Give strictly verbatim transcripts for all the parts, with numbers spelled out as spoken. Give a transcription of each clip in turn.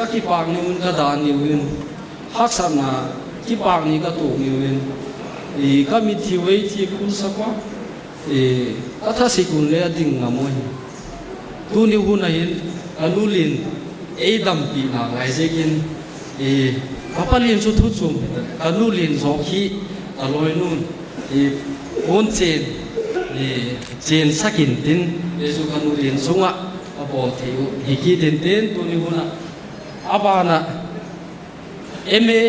kipak ni un ka dah ni un, haksatna kipak ni ka tuak ni un, i ka mitthi uh ei thik kul sak ua, i ka thasik un leh a ding ngam uhi. Tuni hun a hin ka nu lin ei dampihna ngai ziakin, i ka pa lin chu thu chum, ka nu lin zawk hi ka lawi nun, i hun chen, i chen sak in tin, ei chu ka nu lin sungah ka bawl thei uh hi kit in tin tuni hun a. A ban ah M A,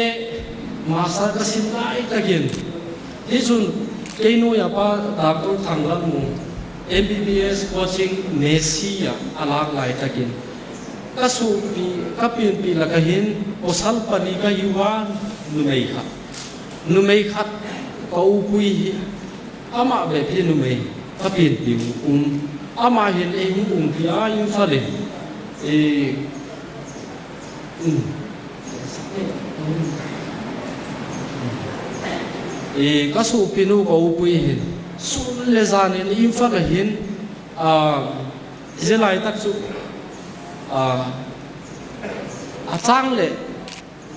Master ka sim lai takin, hi chun kei nu a pa Doctor Thanglalmung M B B S coaching Messi a a lak lai takin, ka suhpih, ka pianpih lak a hin pasal pali ka hi ua, numei khat. Numei khat ka upui hi, amah bek hi numei ka pianpih uh um. Amah hin ei hung umpih a Imphal in, i, um, i ka suhpih nu ka upui hin sun leh zan in Imphal a hin, ah, zia laitak chu, ah, a chang leh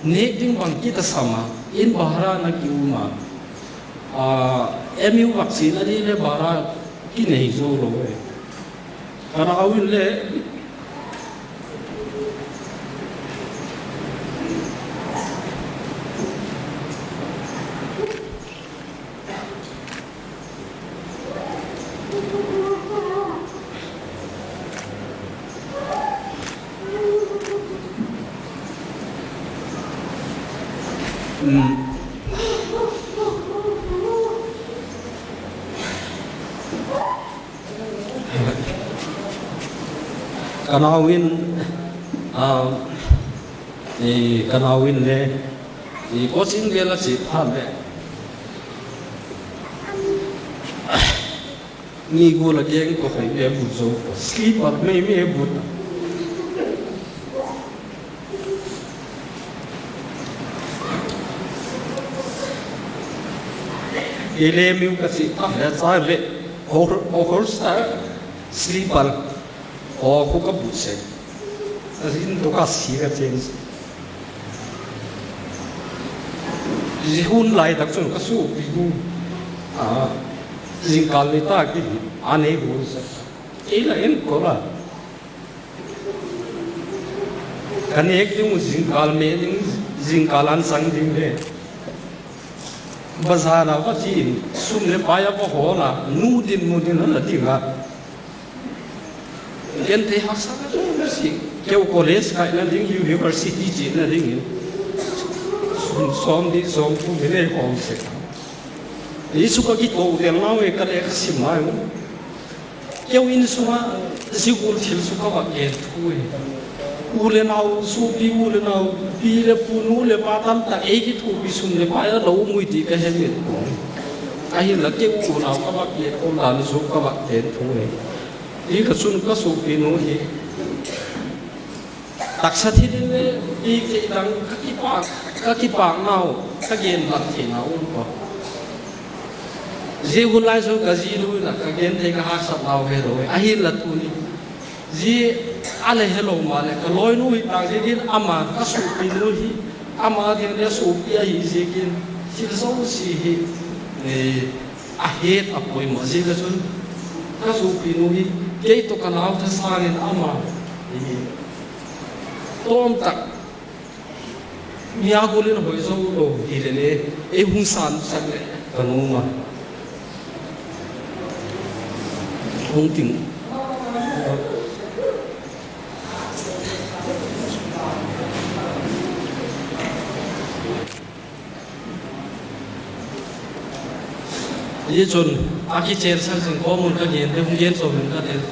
nek ding bang kit a sam a, in bahara na ki um a. Ah, M U vaccine a di leh bahara ki nei zou lou e. Ka nau in leh, ka nau in, ah, i ka nau in leh, i coaching vel a chih phat leh, mi gul a keng ko khai leh but zou, sleeper meimei but. Kei leh mi ka chih tak leh chai leh, hor, hor sa, sleeper. Aw, khu ka bu se. A zin tu ka si ka chen se. Zi hun laitak chun ka suhpih uh. Ah, zingkal ni tak in a nei hun sa. Ei la en ko la. Ka nek ding uh zingkal, me ding zingkal an sang ding leh. Bazar a va chi in, sum leh pai a va hawl a, nu din mu din a la ding a. Genthei haksa ka chu si, keu college kaihna ding, university chihna ding in. Sum sawm di sawm thum hi nei khawm sek. Ei chu ka kitoh tel nau e, ka leh ka sim mai uh. Keu in sung a, zi gul thil chu ka va gen thu e. U leh nau, suhpih u leh nau, pi leh pu, nu leh pa tamtak ei kithupi sum leh pai a la um ui ti ka he met uh. Ahinla keu unau ka va gen, unau dan chu ka va gen thu e. Hi ka chun ka suhpih nu hi. Taksa thil in leh, i kei dang ka kipak, ka kipak nau, ka gen vat thei nau um pah. Zi hun lai chu ka zi nu in a ka genthei ka haksat nau he lou e. Ahinla tuni. Zi a leh he lou mahleh, ka lawinu hi tak ziakin ama ka suhpih nu hi, ama ding leh suhpih ahi ziakin, thil zosia hi, eh, a het a poimoh ziak a chun, ka suhpih nu hi, kei toh ka nau ta sangin ama, eh, tawm tak, mi a gul in hoih zou lou hi leh leh, ei hong san sak leh ka nuam a. Hong ting. Hichun, a kichen sak zing khawm un ka gen te, hong gen sawm in ka tel.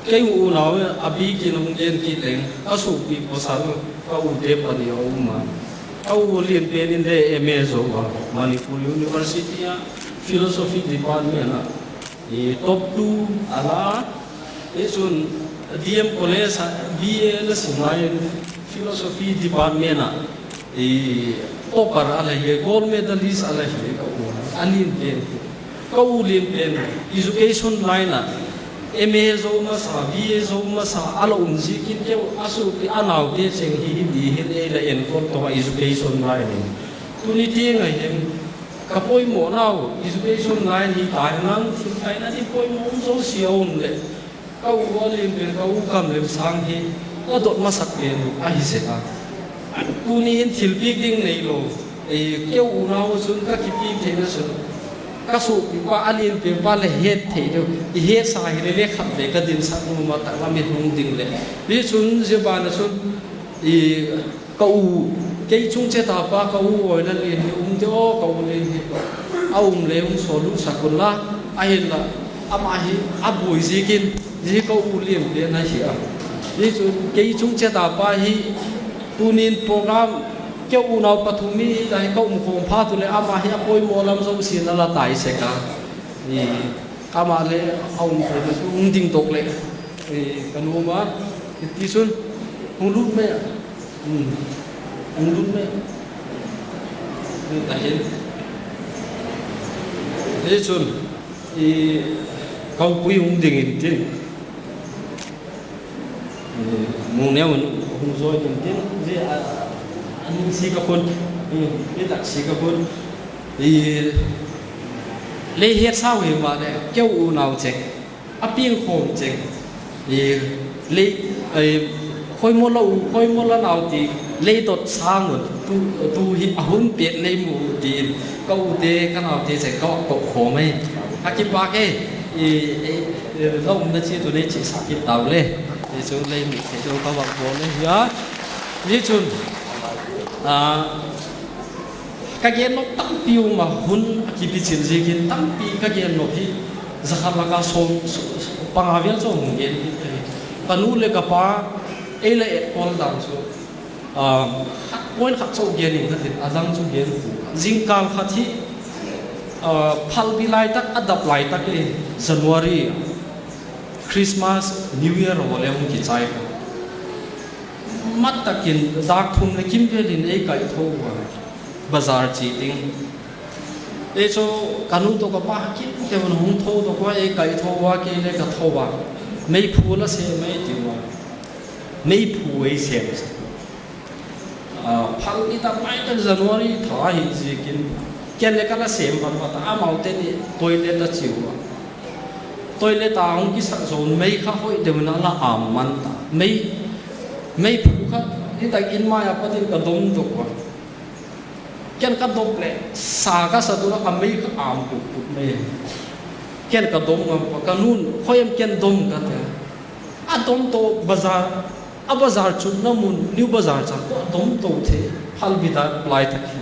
Kei u unau a bik in hong gen kit leng, ka suhpih pasal, ka u te pali a um a. Ka u lian pen in leh M A zou a, Manipur University a, Philosophy Department a. I top two a la, hichun D M College a B A la sim lai in Philosophy Department a. I topper a la hi, gold medalist a la hi, ka u. A lian pen. Ka u lian pen. Education line a. M A zou masa, B A zou masa, a la um ziakin keu a suk a naute cheng hi hi di hin ei la enkol tou a education line in. Tuni tiang a hin ka poimoh nau education line hi tai nang thil tai na di poimoh um zou sia um le. Ka u a lian pen ka u Kamlem Sang hi ka dot masak pen ahi sek a. Tuni in thil pik ding nei lou. Eh, keu unau chun ka kipik theihna chun ka suk pi pa a lian pen pa le het thei deuh. I het sa hi le le khat ve ka din sak nu ma tak la mi hung ding le. Hi chun zia ban a chun i ka u, kei chung chet a pa ka u Oilal Lian hi um de aw, ka u Lian hi. A um le um sawl lut sak un la, a hin la, amah hi a buai ziakin, zia ka u lian pen ahi a. Hi chun kei chung chet a pa hi, tuni'n program, keu unau pathum hi, dai ka um khawm phat u le amah hi a poimoh lam zosia na la tai sek a. Hi, amah le a um thei, um ding tok le. Eh, ka nu ma, i ti sun, hong lut mai a. Hmm. Hong lut mai a. Ni ta hin. Hi chun, i, ka u pui hong ding in tin. Eh, mung neu hong zoi in tin. Zia, a, a ning si ka pun. Eh, i tak si ka pun. I, le hiat sau hi ma le, keu unau chek. A piang khawm cheng. I, lei, i, khoimoh la u, khoimoh la nau ti, lei dot sang un, tu, tu hi a hun pet nei mu tin, ka u te, ka nau te cheng, ka vak kop khawm ei. A kipak e, i, i, i, la um na chi tu nei chi sa ki tau le. I chu lei mi te chu ka vak bawl le, ya. Ni chun, a, ka gen nop tampi um a hun a kipichil ziakin tampi ka gen nop hi zakhat laka sawm, s-, s-, panga vel chu hong gen hi ka hi. Ka nu le ka pa ei la etkol dang chu, ah, khat point khat chauh gen in ka tin, a dang chu gen pu. Zingkal khat hi, ah, phalbi lai tak, a dap lai tak le January, Christmas, New Year aw le hong kichai ka. Mat takin dak thum le kim vel in ei kaih thou ua, bazar chi ding. Ei chu ka nu toh ka pa kim te un hong thou toh ka ei kaih thou ua, kei le ka thou ua. Meiphu la sem ei ti ua. Meiphu ei sem. Ah, phalbi tak mai tak January tha hi ziakin. Ken le ka la sem phat phat a, amau te ni toilet a chi ua. Toilet a hong kisak zoh un mei kha hoih deuh in a la am man ta. Mei, meiphu kha hi tak in mai a pat in ka dom tou ua. Ken ka dop le, sa ka sa tu la ka mei kha am put put mei. Ken ka dom ngam ua, ka nu'n, khoih em ken dom ka tia. A dom tou bazar, a bazar chutna mun, New Bazar chang kou a dom tou thei, phalbi tak lai tak hi.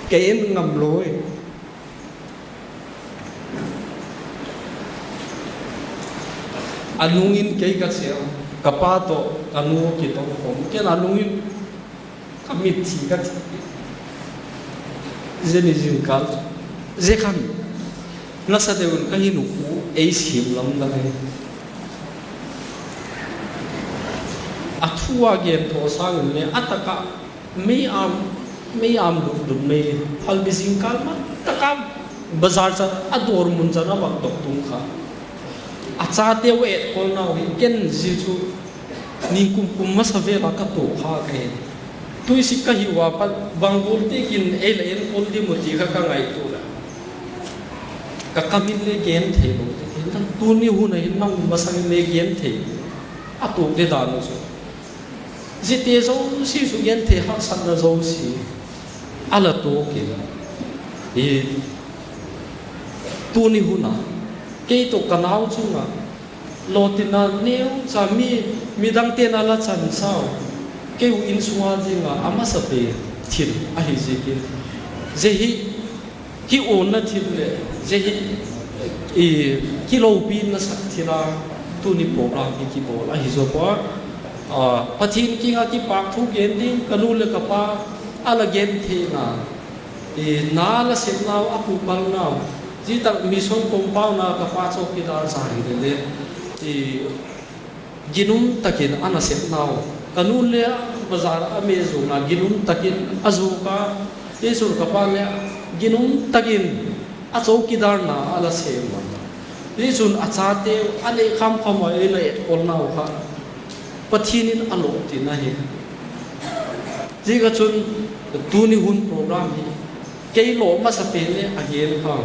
Ka en ngam lou e. A nung in kei ka chiang, ka pa toh, ka nu kitong khawm. Ken a nung in ka mit chi ka chi. Zia ni zingkal. Zia khan. Nasa deuh un ka hin u khu ei sim lam dang e. A thu a gen tou sang in le a tak a Mei am, mei am lut lut mei, phalbi zingkal ma, tak a bazar chan, a dawr mun chan a vak dok tung kha. A chate uh etkol nau hi, ken zia chu, ni kum kum masa vel a ka tou kha ka hi. Tuisik ka hi ua pat, bang bawl tekin ei la enkol di maw ti kha ka ngaihtuah a. Ka kam in le gen thei lou, tuni hun a hin nang masang in le gen thei. A tou te dan uh chu. Ziate zosia chu gen thei, haksatna zosia a la tou kei. I, tuni hun a, kei toh ka nau chung a, lawtinna neucha mi, midangte'n a la chan sau. Kei u innsung a ding a, a masapen thil ahi ziakin. Zia hi, Ki on na thil le, zia hi, i, kiloupina sak thil a, tuni program hi kibawl ahi zaw ua. A, Pathian kiang a kipahthu gen ding, ka nu le ka pa, a la gen theihna. I, na la sepna uh, a pupalna uh. Zia tak mission compound a ka pa chowkidar za hi le le. I, Ginum takin a na sepna uh. Ka nu le bazar a mei zawkna ginum takin a zawk a, Jesu ka pa le ginum takin a chowkidarna a la sem a. Hichun a chate uh a neih khamkham a ei la etkol nau kha Pathian in a loh tina hi. Ziak a chun tuni hun program hi kei loh masa pen le a gen kha.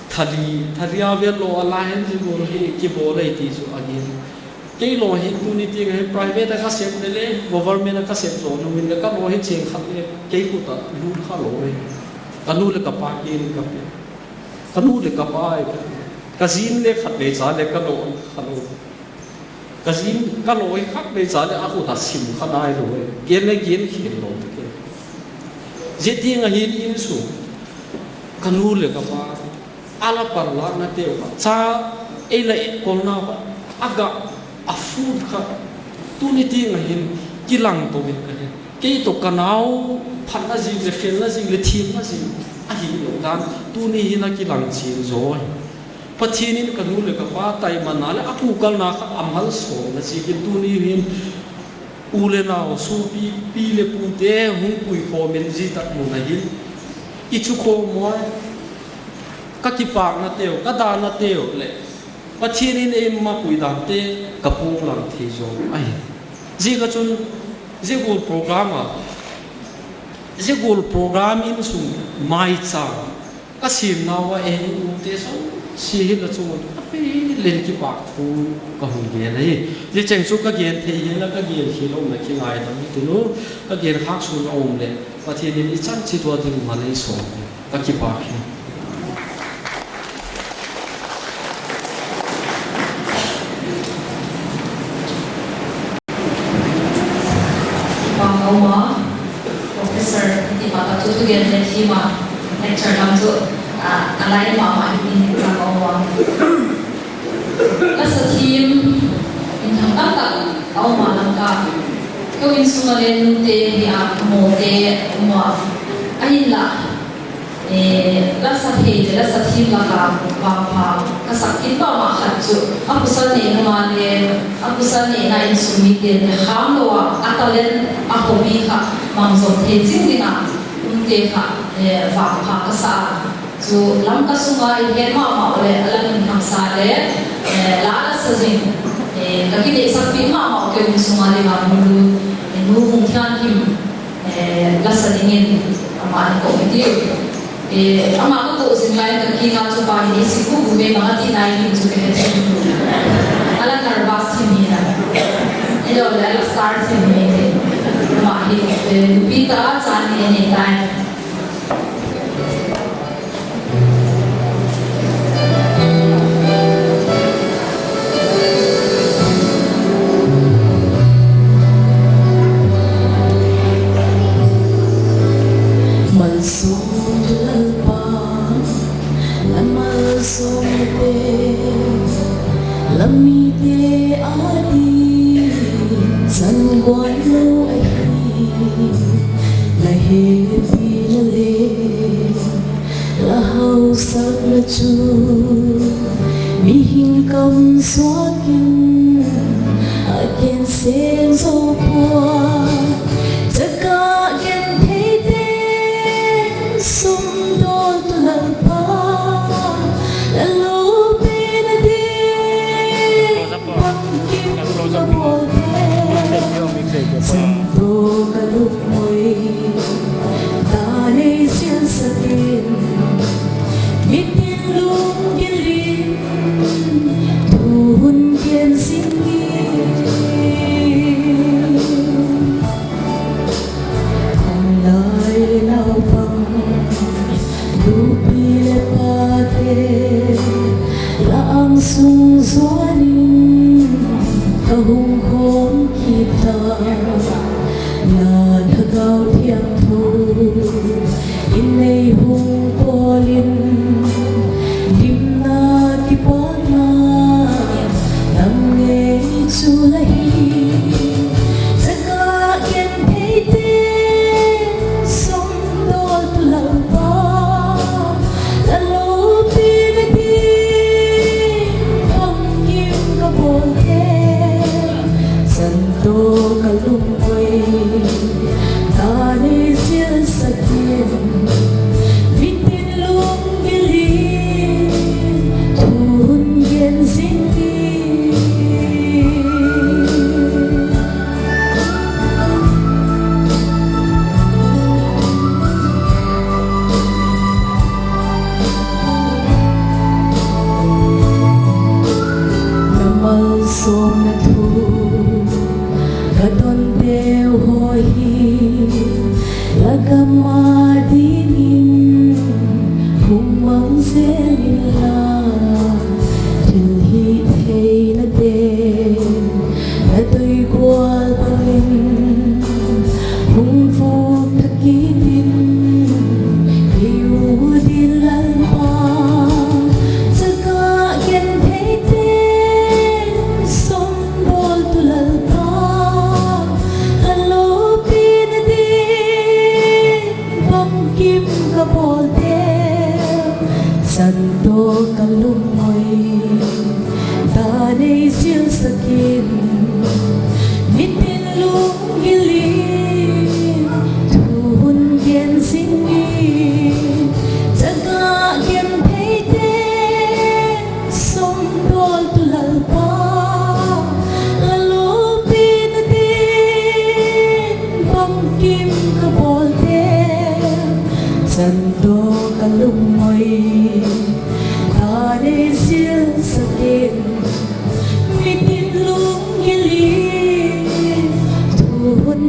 Thali, thali a vel loh a la hen zi gol hi kibawl ei ti chu a gen. Kei loh hi tuni tiang hi private a ka sep le le, government a ka sep zo nu in le ka loh hi cheng khat le kei khut a lut kha lou hi. Ka nu le ka pa kiang ka pe. Ka nu le ka pa ai ka, ka zin le khat le cha le ka loh kha lou. Ka zin ka loh hi khat le cha le a khut a sim kha nai lou hi. Gen le gen khin lou te ke. Zi tiang a hi in su. Ka nu le ka pa a la panlakna te uh kha, cha ei la etkol nau kha, a gah, a fut kha, tuni tiang a hin kilang tou in ka hi. Kei toh ka nau phatna zing le, felna zing le, thimna zing a hi lou dan, tuni hin a kilang chin zaw hi. Pathian in ka nu le ka pa taimanna le a pukalna kha a malsawmna ziakin tuni hin u le nau, supi, pi le pute hung pui khawm in zi tak mun a hin i chu khawm maw, ka kipakna te uh, ka dahna te uh le Pathian in ei mapui dan te ka pung lang thei zaw ahi. Ziak a chun zi gol program a, zi gol program in sung maicham ka sim nau a ei u te sawmsi hi la chung a pe len kipak thu ka hung gen ahi. Zi cheng chu ka gen thei hi la ka gen hi lou na ki ngai dam hi ti nu, ka gen khak sun a um le Pathian in i chan chi tua ding malei sawm ka kipak hi. Kipak a um a, Professor Tipa ka chu thugen le thim a, lecture lam chu, ah, a lai mahmah hi in kipak a um a. Lasa thim in thang tak tak a um a lam ka. Ka innsung a le nute hi a, mawte um a. Ahinla, Eh, lasa thei le lasa thim laka vangpha ka sak kit mahmah khat chu a pusa neih nung a le a pusa neihna innsung mite le kham lou a, a talent a hobby kha mangzawm thei ching ding a umte kha, eh, vangpha ka sa. Chu Lamka sunga i het mahmah le a la minthang sa le, eh, la lasa zing, eh, ka kideihsakpih mahmah kei innsung a ding a hulu, eh, Nu Hungthiankim, eh, lasa dingin amah in ka koih ding. Eh, amah ka koh zing lai in ka kiang a chu pa hi si ku bu me mah a ti nai ding chu ka he thei. A la nervous thim hi na. Ei lou le a la star thim hi te. Amah hi, eh, nupi ta chan ni nei tai. Malsawm Lalpa, na malsawmte, la mite adingin chan kuan lou ahi, na hehpihna le la hausakna chu mihing kam suakin a gen seng zo pua. Chaka gentheite sumdawltu Lalpa, la loupi na ding bangkim ka bawlte. Sumdawltu ka lungmui ta nei siansakin, mitin lunggil in thu hun gen zing in. Khanglai naupang, nupi le pate, la ang sung zuanin ka hung khawm kit a. Na Thagau Thiangtho in nei hung pawlin, dimna kipakna nang ngei chu la hi. Chaka gentheite sumdawltu Lalpa, la loupi na ding bangkim ka bawlte. Sumdawltu ka lungmui ta nei siansakin, mitin lunggil in thu hun gen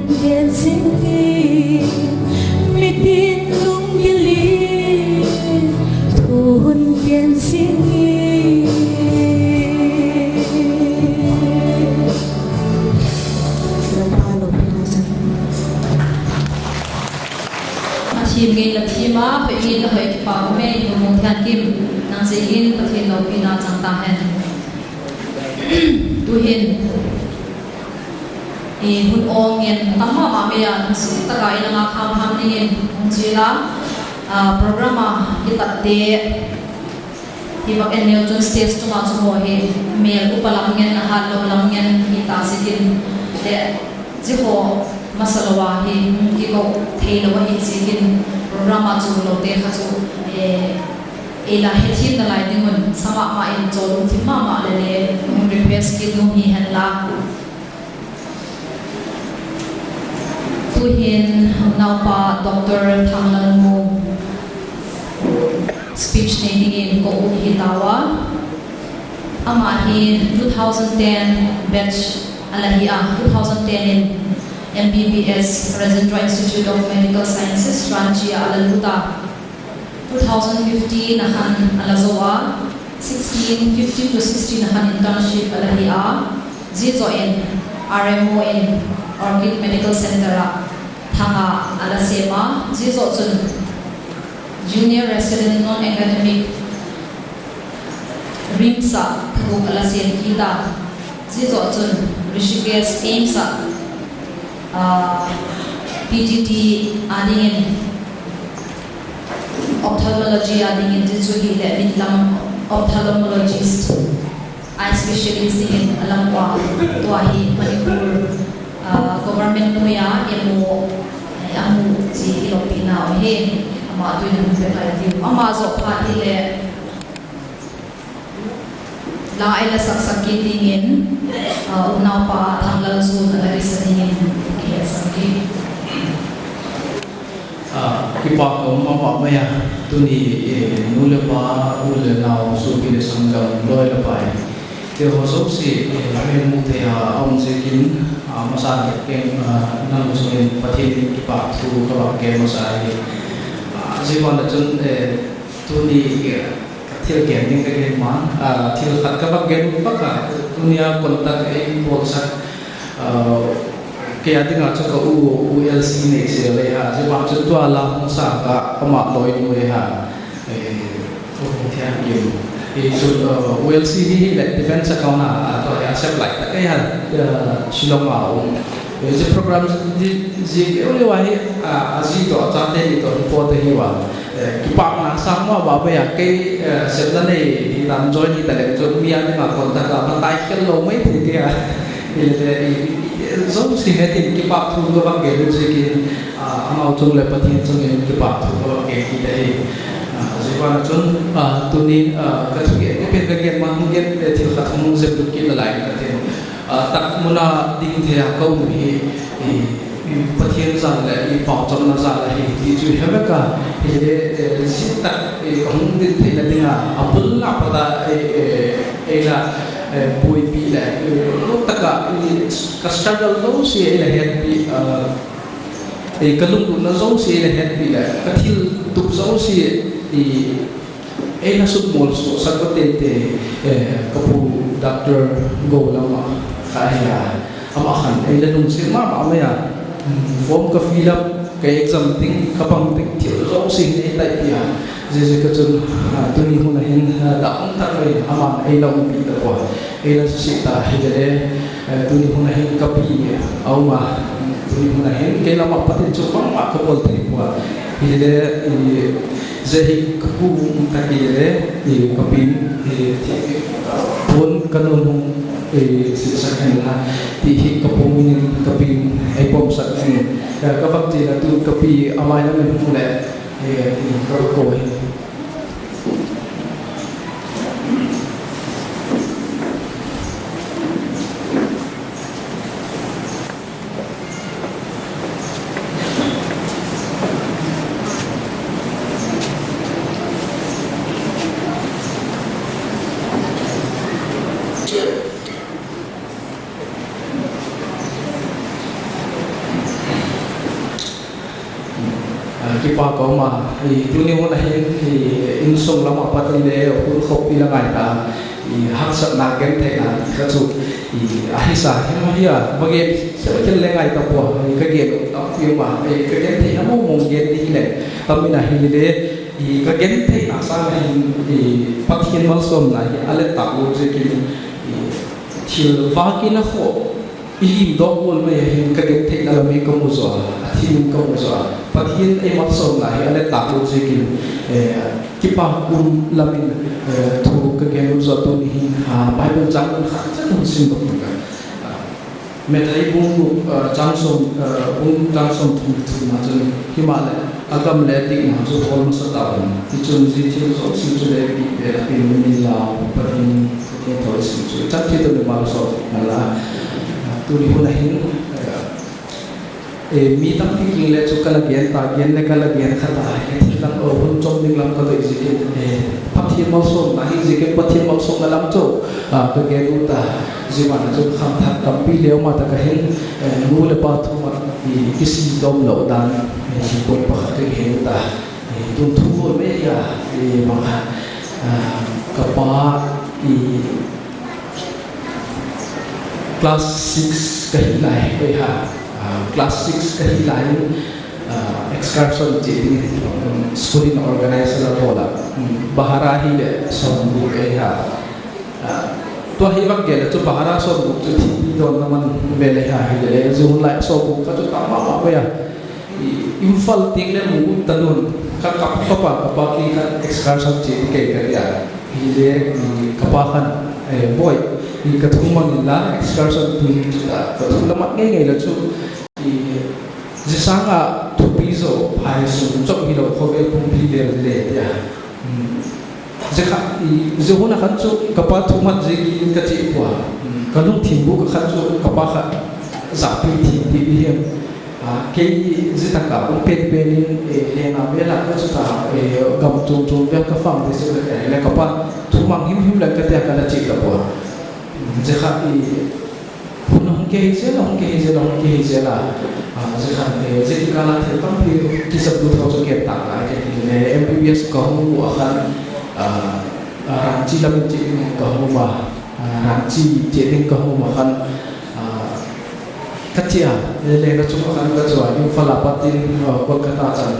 Pian sing hi, mitin lung gili, thu hun pian sing hi. Lampa lo pina sa. A thim ngei la thim a, hoih in la hoih kipak mei, Nu Mung Thian Kim, nang ziakin Pathian lopina chang ta hen. Tuhin, i hun awng ngen tam mahmah mei a, sum taka i nang a kham kham dingin hong chial a, ah, program a kitat te, i vak en neu chun stage tunga chu maw hi, mel upa lam ngen, a hat lou lam ngen hi ta ziakin, le, zi ho masa lou a hi, hong kiko thei lou a hi ziakin, program a chu lou te kha chu, eh, ei la hethiam nalai ding un, sa mahmah in chawl lungthim mahmah leh leh, hong request kit nuam hi hen la. Tuhin, naupa Doctor Thanglalmung speech nei dingin ko ut hi ta ua. Amah hi two thousand ten batch a la hi a, two thousand ten in M B B S, Rajendra Institute of Medical Sciences, Ranchi a la lut a. Two thousand fifteen a khan a la zou a, sixteen, fifteen to sixteen a khan internship a la hi a, zi zoh in R M O in Orchid Medical Center a thanga a la sem a, zi zoh chun junior resident non-academic RIMS a thaguk a la sem kit a, zi zoh chun Rishikesh AIIMS a, ah, P T T a dingin ophthalmology a dingin zi chu hileh mitlam ophthalmologist, eye specialist dingin a lam ua, tua hi Manipur, ah, government nuai a M O, eh, a mu zi i lopina uh hi, amah tuin hon pe lai ding. Amah zoh phat hileh, la ei la sak sak kit dingin, ah, unaupa Thanglalzun a la kisa dingin kisak hi. Ah, kipak a om mahmah mai a, tuni, eh, nu leh pa, u leh nau, sopi leh sanggam, loi leh pai, te ho zosia, eh, hon mu thei a om ziakin, ah, masa keng, ah, nang zongin Pathian in kipahthu ka vak gen masa hi. Ah, zi ban a chun, eh, tuni, eh, thil gen ding ka gen man, ah, thil khat ka vak gen bak a, tuni a contact ei bawlsak, ah, kei a ding a chu ka u, U L C nei zel ei ha, zi ban chu tua la hong sa ka amah loi nu ei ha, eh, U Thian Kim. Eh, chu, ah, U L C hi hileh defense account a, ah, tua hi a supply tak ei ha, ah, Shillong a um. Eh, zi program zi, zi, eh, uleh ua hi, ah, a zi toh, a chate ni toh, report hi ua. Eh, kipakna sang mahmah mai a, kei, eh, semna nei hitan join hita leng chu mi a ding a contact a va tai khel lou mai thei dia. Hileh, i, i, i, zosia hetin kipahthu ka vak gen ziakin, ah, amau chung leh Pathian chungin kipahthu ka vak gen kit ahi. Ah, zi ban a chun, ah, tuni, ah, ka thugen, ka pen ka gen man hong gen, eh, thil khat hong zep lut kei lai ka tin. Ah, tak mun a ding thei a ka um hi, i, i Pathian zal leh i pauchapna zal ahi, ti chu he vek a, hileh, eh, zi tak, eh, ka hong din theihna ding a, a bul a pat a, eh, eh, ei la, eh, buaipih leh, eh, lungtak a, i, ka struggle zosia ei la hetpih, ah, eh, ka lunglutna zosia ei la hetpih leh, ka thil tup zosia, i, ei la sut mawl suah sak ka teitei, eh, ka pu Doctor Go Lam a, ka hi a, amah khan ei la lungsim mahmah mai a, mm, form ka fill up, ka exam ding, ka bang ding, thil zosia ei taipih a, ziaziak a chun, ah, tuni hun a hin, ah, dah om tak mai, aman ei la umpih ta ua. Ei la sih ta hileh, eh, tuni hun a hin ka pi a um a, tuni hun a hin kei lam a pat in chu bangmah ka bawl thei pua. Hileh, i, zi hi ka pu um tak hileh, i, ka pi, i, ti, pon ka nun hong, i, sih sak hen la, ti hi ka pu min in ka pi, ei pom sak hen, eh, ka vak chi la tu ka pi a mai lam in hong leh, i, i, ka ko hi. Kipak ka om a, i tuni hun a hin, i innsung lam apat in leng hun khop i la ngai ta, i haksatna gentheihna kha chu, i a hisa hi mah hia, va gen, se va thil leng ngai ta pua, i ka gen tampi om a, i ka gentheihna mong mong gen di hi leng, tam in a hi leng, i ka gentheihna sang a hin, i Pathian malsawmna hi a let tak lou ziakin, i thil vak in a khoh, i lim dawk gual mai a hin ka gentheihna lam in ka mu zaw a, a thim in ka mu zaw a. Pathian ei malsawmna hi a let tak lou ziakin, eh, kipak um lam in, eh, thu ka gen ut zaw tuni hi, ah, Bible chang khat chiat hon sim bang ka. Ah, Matthai bung, ah, chang sawm, ah, bung chang sawmthum leh thumna chun himahleh a gam leh a dikna chu hawl masa ta un. Hichun zi thil zosia chu leng pih pen a pin un inla, Pathian, Pathian thu i sim chu. Chang thil tu ni mal sawm na la. Tuni hun a hin, eh, eh, mi tampi kiang leh chu ka la gen ta, gen leh ka la gen kha ta. Eh, thil lam, oh, hun chom ding lam ka deih ziakin, eh, Pathian malsawmna hi ziakin Pathian malsawmna lam chu, ah, ka gen ut a. Zia ban ah chu khangthak tampi leng om a, tak a hin, eh, nu leh pa thumat i kisik dawm lou dan, eh, point pakhat ka gen ut a. Eh, tun thu bawl mai a, eh, bang a, ah, ka pa, i class six ka hih lai, eh, ha, ah, class six ka hih lai, ah, excursion chih ding, um, school in organize a la bawl a, um, bahara hi leh sawmguk, eh, ha. Ah, tua hi vak gen leh chu bahara sawmguk chu thil dawnna man ve leh ha hi leh, zia hun lai sawmguk kha chu tam mahmah ve a. I Imphal teng leng mu ut ta nawn, ka kap khop a, ka pa kiang khan excursion chih di kei ka tia. Hi leh, i ka pa khan, eh, bawi, i ka thumang inla, excursion tun chu ta, ka thu la mat ngeingei lou chu, i zia sang a thupi zaw phaisung chauh hilou khovel pumpi lel leh tia. Hmm. Zia kha, i, zia hun a khan chu ka pa thumat ziakin ka chih pua. Hmm. Ka lungthim buk a khan chu ka pa kha zakpi thim pi pi hiam. Ah, kei zia tak a um pen pen in, eh, leng a vel a ka chu ta, eh, gam chung chung vel ka fang di chu ka leh ka pa thumang himhim leng ka tia ka la chih ta pua. Hmm. Zia kha i Hun hong kei zel a, hong kei zel a, hong kei zel a. Ah, zia khan, eh, zia kikal a thil tampi kisap lou thou chu ken tak lai ka hi leh, M B B S ka hong mu a khan, ah, ah, Ranchi lam in chih ding ka hong mu a, ah, Ranchi chih ding ka hong mu a khan, ah, ka chia, leh, leh na chung a khan ka chia, Imphal apat in, ah, Kolkata chan.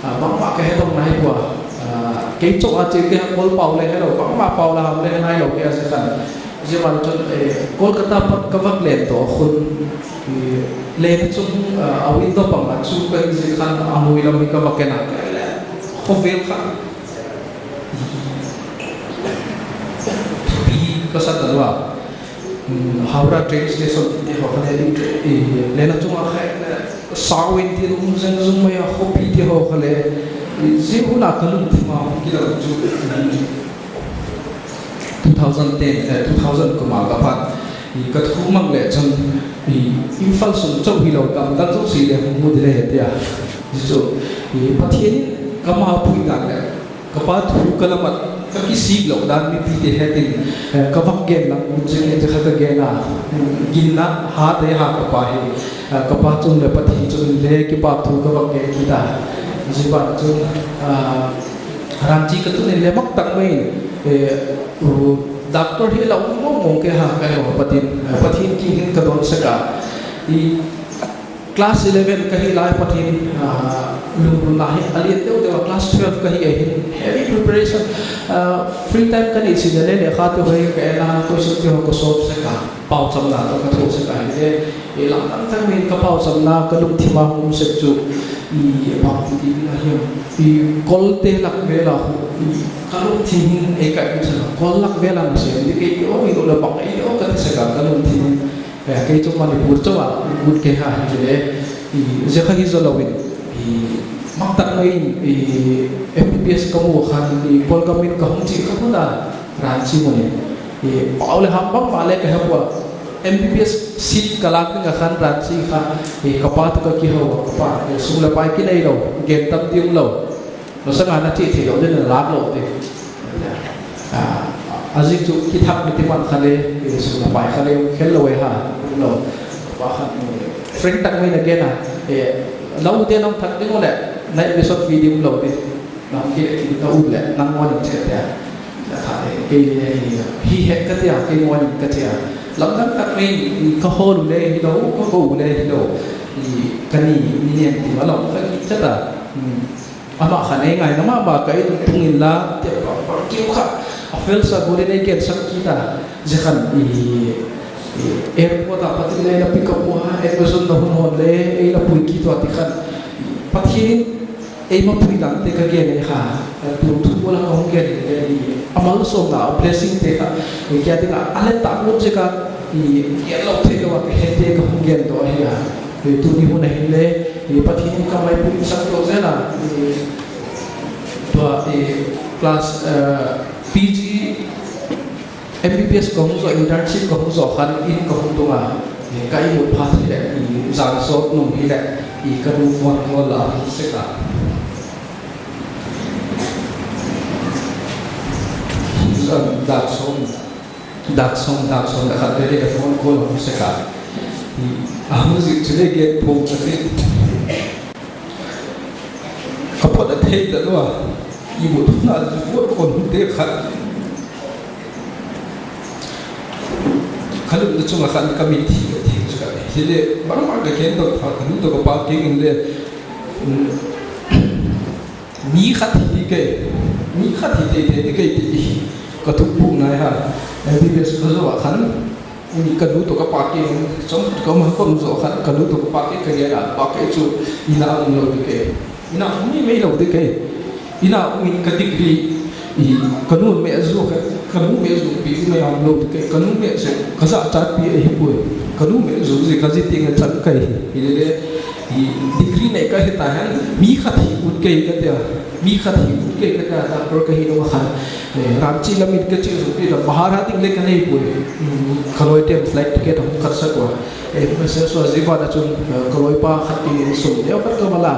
Ah, bangmah ka he dong nai pua. Ah, kei chauh a chih kei a Kawl pau leng helou, bangmah pau la ham leng nailou kei a zia khan. Zia ban chun, eh, Kolkata pat ka vak len toh khun, eh, len chung, ah, a window pang a chu ka hi zia khan a hui lam hi ka vak en a. Khovel kha. Thupi ka sa ta lua. Hmm, Howrah train station te ho kha leh, eh, len a chung a kha, eh, Sawin thil um zeng zung mai a, khopi te ho kha leh, i, zia hun a ka lungthim a hong kidang chu, i, two thousand ten, eh, two thousand kum a ka pan, i, ka thumang leh chun, i, Imphal sung chauh hilou gam dang zosia leng hong mu di leh tia. Zia chu, i, Pathian in ka mapui dan leh, ka pa thu ka la mat, ka kisik lou dan mipite het in, eh, ka vak gen lang, zia kha ka gen a, ginna, hat e ha ka pa hi, eh, ka pa chung leh Pathian chung leng kipahthu ka vak gen kit a. Zia ban chun, ah, Ranchi ka tun in leng mak tak mai in, eh, u, doctor hi la um mong mong kei ha ka hi a Pathian, eh, Pathian kiang hin ka dawn sek a. I, Class eleven ka hih lai pat in, ah, lunglutna hi a lian deuhdeuh a, class twelve ka hih a hin heavy preparation, ah, free time ka neih chiang leh lekha te hoih ka en a, question te hoih ka solve sek a, pauchamna toh ka thoh sek a hi leh, e, lamdang tak mai in ka pauchamna ka lungthim a hong um sek chu, i, bangchi ding a hiam, i, Kawl te lak vel a hu, i, ka lungthim in e ka i chan Kawl lak vel a na sem di kei o, i, o la bang, i, o ka ti sek a ka lungthim in. Eh, kei chu Manipur chauh a ut kei hi leh, i, zia kha hi zaw lou in, i, mak tak mai in, i, M B B S ka mu khan, i, Kawl gam in ka hong chih kha phot a, Ranchi mun in. I, pau leh ham bangmah leng ka he pua, M B B S seat ka lak ding a khan Ranchi kha, i, ka pa toh ka kihou a, ka pa, i, sum leh pai kinei lou, gen tam ding lou. Masang a na chih theilou ding na lak lou te. Ah, a zik chu kithak mi ti man kha leh, eh, sum leh pai kha leh, khel lou e ha, lou. Pa khan, eh, frank tak mai in a gen a, eh, lou te nong thak ding leh, Na episode video lo di. Nang ke ki na u le nang wan in che tia. Kha e ke le hi hi het ka tia, ke wan in ka tia. Lamdang tak mai ka hol le hi lo, ka ko le hi lo. I ka ni ni nian ti ma lo ka ki cha ta. Hmm. Amah kha nei ngai na ma ba ka in tung in la te pa pa ki kha. A fel sa go le nei ken sak ki ta. Zia khan i, i airport a Pathian in ei la pick up ua, Amazon na hun hon le, ei la pui kit ua ti khan. Pathian in ei mapui dan te ka gen ei kha. Tu thu bula ka hong gen le i, a malsawmna, a blessing te kha. I kia te kha, a le ta mun je ka, i, kia lo te lo ka he te ka hong gen to hi a. I, tuni hun a hin le, i, Pathian in ka maipui sak to zel a. I, tua, i, class, eh, P G, M B B S ka hong zawh, internship ka hong zawh khan in ka hong tung a, eh, ka imut phat hileh, i zan sawt nung hileh, i ka nu phone call a hong sek a. Zan dak sawm, dak sawm, dak sawm leh khat veve phone call a hong sek a. I a hong zik chu leh gate phone ka zik. Ka phot a thei ta lua, i mut na zi vuat kon hun te khat. Ka lupna chunga khan ka mit hi ka thei chu ka. Hileh bangmah ka gen to pha, ka nu toh ka pa kiang in le, mm, mi khat hi kei, mi khat hi teitei di kei ti ka thupuk nai ha. M B B S ka zawh a khan, i ka nu toh ka pa kiang, chom ka ma kom zawh khan, ka nu toh ka pa kiang ka gen a, pa kiang chu inn a um lou di kei. Inn a um maimai lou di kei. Inn a um in ka degree, i ka nu meh zu kha, ka nu meh zu pi mai um lou di kei. Ka nu meh zu ka zahchat pi ahi poi. Ka nu meh zu zi ka zi ting a chan kai hi. Hilele, i degree nei ka hi ta hen, mi khat hi ut kei ka tia. Mi khat hi ut kei ka tia, doctor ka hi lou khan. Eh, Ranchi lam in ka chi zu pi la, bahar a ding le ka nei poi. Mm, ka loi tem flight ticket hong khat sak ua. Eh, message ua zi ba na chun, eh, ka loi pa khat in sum deuh khat ka ma la.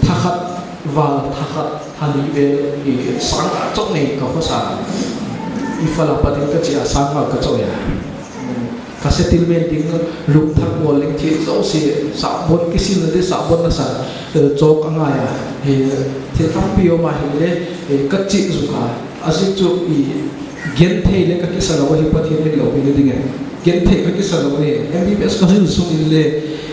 Tha khat val, tha khat, tha nih vel, i sang a chauh nei ka khosa. I fala patin ka chi a sang ngal ka chauh ia. Ka settlement ding room thak bawl leng thil zosia, sabon kisil na di sabon na sa, eh, chawk a ngai a. He, thil tampi om a hileh, eh, ka chih zu kha. A zik chu i genthei le ka kisa lou hi Pathian min lou pi le ding e. Genthei ka kisa lou hi. M B B S ka zil sung in le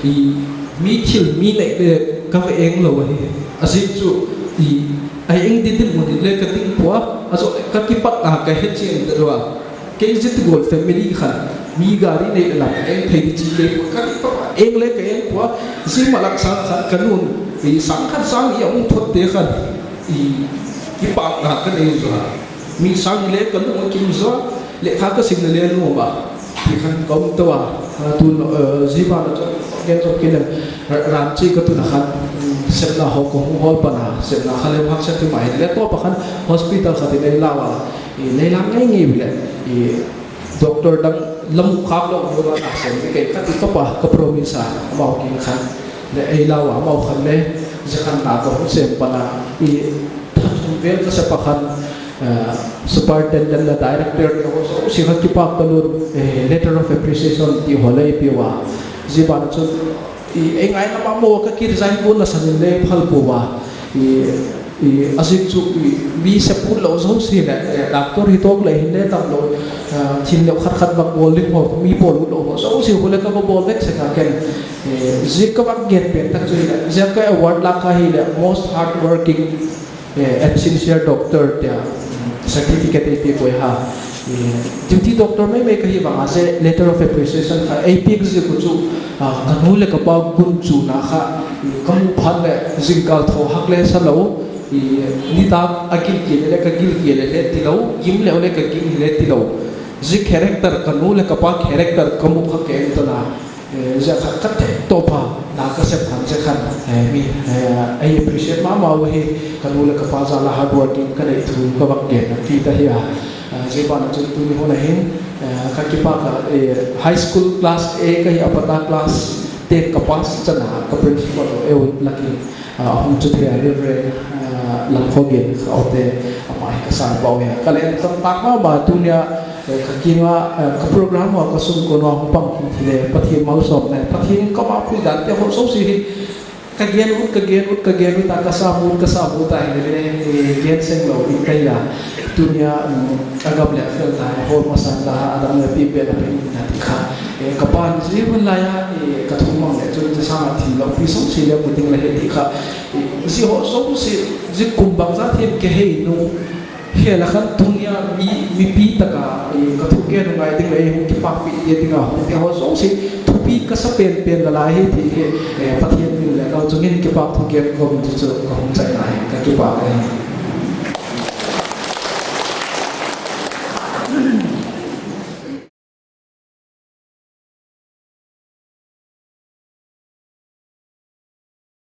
i mi thil mi neih le ka va eng lou hi. A zik chu i a eng di ding mun in le ka ding pua. A zo ka kipat a ka het chiang ta lua. Kei zit gol family khan mi gari neih le lam eng thei di chi kei pua. Ka kipat a eng le ka eng pua. Zi malak sang khan ka nun i sang khan sang i a hong thot te khan i kipakna ka nei zaw. Mi sang le ka lung a kim zaw, lehkha ka sim na le lung ba. Ti khan ka um tou a, a, tu, eh, zi ba na chon, gen chon ki lem, ra-, Ranchi ka tun a khan, mm, sepna hong ka hong hol pan a, sepna kha lem hak sep ti mai, le toh pa khan hospital khat in ei la ua, i lei lang ngai ngai bile, i doctor dang lam khak lou, lou ba na sem, i kei ka ti ka pa, ka promise a, amau kiang khan, le ei la ua, amau khan le, zi khan na ka hong sem pan a, i Thum vel ka sep a khan, eh, superintendent le director te ho zosia kha kipak ka lut, eh, letter of appreciation ti ho lei pi ua. Zi ban chun, i, ei ngaihna mahmah ka ki resign kun na san in le phal pua. I, i, a zik chu, i, mi sep ut lou zosia le, eh, doctor hi tawk le hin le tam lou, eh, thil le khat khat bang bawl ding ho, mi bawl ut lou ho zosia ho le ka bawl vek sek a ken. Eh, zik ka bang gen pen tak chu hi le, zik ka award lak ka hi le, most hardworking eh, and sincere doctor tia, mm, certificate ei piak uai ha. Eh, duty doctor maimai ka hi vang a zi letter of appreciation kha ei piak zik uh chu, ah, ka nu le ka pa gunchuna kha, eh, ka muh phat le zingkal tho hak le sa lou, eh, nitak a gil kia le le ka gil kia le le ti lou, gim le le ka gim le ti lou. Zi character ka nu le ka pa character ka muh kha ka en ta na. Eh, zi khat khat te toh pa, na ka sep khan zi khan, eh, mi, eh, ei appreciate mahmah uhi, ka nu le ka pa zala hardworking ka nei thu ka bang gen, ki ta hi a. Eh, zi ban chun tuni hun a hin, eh, ka kipak a, eh, high school class eight ka hi a pat a class ten ka pass chan a, ka principal e u laki. Ah, hong chu thei a Reverend, ah, Lamkhogin ka ote, amah hi ka sang pau hi. Ka len tam tak mahmah tuni a, eh, ka kiang a, eh, ka program a ka sung kon a hong pang hi le Pathian malsawmna, Pathian ka mapui dan te ho zosia hi. Ka gen ut, ka gen ut, ka gen ut a, ka sam ut, ka sam ut a, hileh, eh, gen seng lou in ka hi a. Tuni a, mm, a gam leh fel ta, hol masa ta, a dang leh pi pen a pen in a di kha. Eh, ka pa'n zi hun lai a, eh, ka thumang leh, chun zi sang a thil lou, pi sawmsi leh mu ding leh hi di kha. Eh, zi hoh sawmsi, zi kum bangzah thei ka hih nung, hileh khan tuni a mi, mipi tak a, eh, ka thugen ngai ding leh, hong kipakpih ding a, hong te hoh sawmsi, thupi ka sa penpen la lai hi di hi, eh, Pathian min leh, ka chungin kipak thugen kawm chu chu, ka hong chai lai, ka kipak lai.